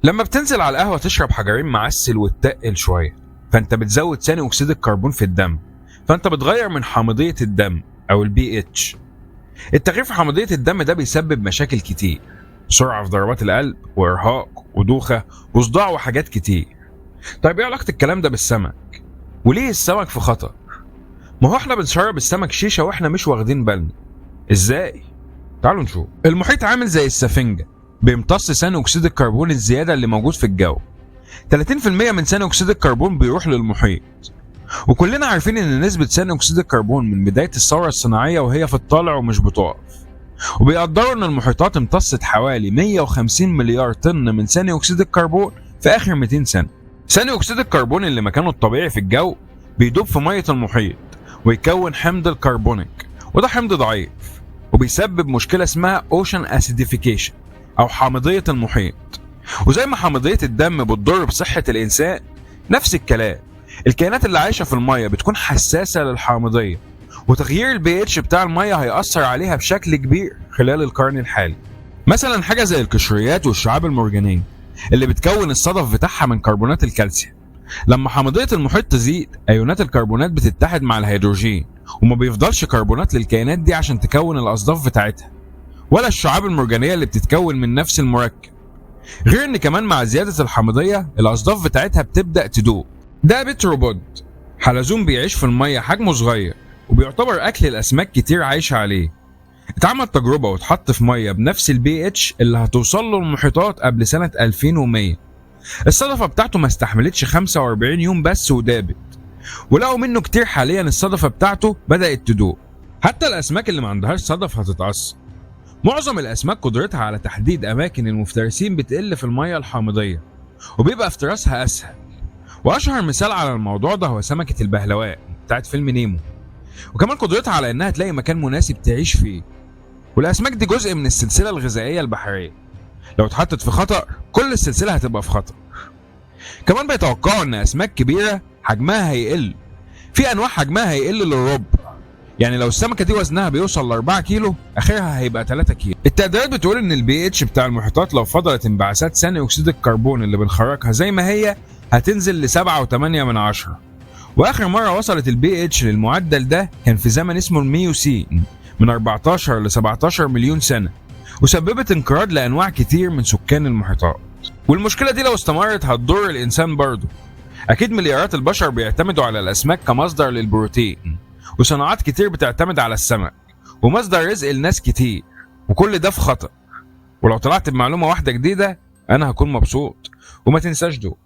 لما بتنزل على القهوة تشرب حجرين معسل وتتقل شوية، فانت بتزود ثاني اكسيد الكربون في الدم، فانت بتغير من حامضية الدم او البي اتش. التغيير في حامضية الدم ده بيسبب مشاكل كتير، سرعة في ضربات القلب وارهاق ودوخة وصداع وحاجات كتير. طيب ايه علاقة الكلام ده بالسمك؟ وليه السمك في خطر؟ ما هو احنا بنشرب السمك شيشة واحنا مش واخدين بالنا. ازاي؟ تعالوا نشوف. المحيط عامل زي السفنجة، بيمتص ثاني اكسيد الكربون الزيادة اللي موجود في الجو. 30% من ثاني اكسيد الكربون بيروح للمحيط، وكلنا عارفين ان نسبة ثاني اكسيد الكربون من بداية الثورة الصناعية وهي في الطالع ومش بتقف. وبيقدروا ان المحيطات امتصت حوالي 150 مليار طن من ثاني اكسيد الكربون في اخر 200 سنة. ثاني اكسيد الكربون اللي مكانه الطبيعي في الجو بيدوب في مية المحيط ويكون حمض الكربونيك، وده حمض ضعيف وبيسبب مشكلة اسمها ocean acidification او حامضية المحيط. وزي ما حامضية الدم بتضر بصحة الانسان، نفس الكلام الكائنات اللي عايشة في المية بتكون حساسة للحامضية، وتغيير البي اتش بتاع المية هيأثر عليها بشكل كبير خلال القرن الحالي. مثلا حاجة زي القشريات والشعاب المرجانية اللي بتكون الصدف بتاعها من كربونات الكالسيوم، لما حامضية المحيط تزيد ايونات الكربونات بتتحد مع الهيدروجين وما بيفضلش كربونات للكائنات دي عشان تكون الاصداف بتاعتها، ولا الشعاب المرجانية اللي بتتكون من نفس المركب. غير ان كمان مع زيادة الحامضية الاصداف بتاعتها بتبدأ تدوب. ده بتروبود، حلزون بيعيش في المية، حجمه صغير وبيعتبر اكل الاسماك كتير عايشة عليه. اتعمل تجربة واتحط في مية بنفس البي اتش اللي هتوصل له المحيطات قبل سنة 2100. الصدفة بتاعته ما استحملتش 45 يوم بس ودابت، ولقوا منه كتير. حاليا الصدفة بتاعته بدأت تدوب. حتى الأسماك اللي ما عندهاش صدف هتتعصب. معظم الأسماك قدرتها على تحديد أماكن المفترسين بتقل في المية الحامضية، وبيبقى افتراسها أسهل. وأشهر مثال على الموضوع ده هو سمكة البهلواء بتاعت فيلم نيمو، وكمان قدرتها على إنها تلاقي مكان مناسب تعيش فيه. والأسماك دي جزء من السلسلة الغذائية البحرية، لو اتحطت في خطر كل السلسلة هتبقى في خطر. كمان بيتوقعوا ان اسماك كبيرة حجمها هيقل، في انواع حجمها هيقل للربع، يعني لو السمكة دي وزنها بيوصل ل 4 كيلو اخرها هيبقى 3 كيلو. التقديرات بتقول ان البي اتش بتاع المحيطات لو فضلت انبعاثات ثاني اكسيد الكربون اللي بنخرجها زي ما هي هتنزل ل 7.8. واخر مرة وصلت البي اتش للمعدل ده كان في زمن اسمه الميوسين من 14 ل 17 مليون سنة، وسببت انقراض لانواع كتير من سكان المحيطات. والمشكلة دي لو استمرت هتضر الانسان برضه. اكيد مليارات البشر بيعتمدوا على الاسماك كمصدر للبروتين، وصناعات كتير بتعتمد على السمك ومصدر رزق لناس كتير، وكل ده في خطر. ولو طلعت بمعلومة واحدة جديدة انا هكون مبسوط. وما تنساش دول.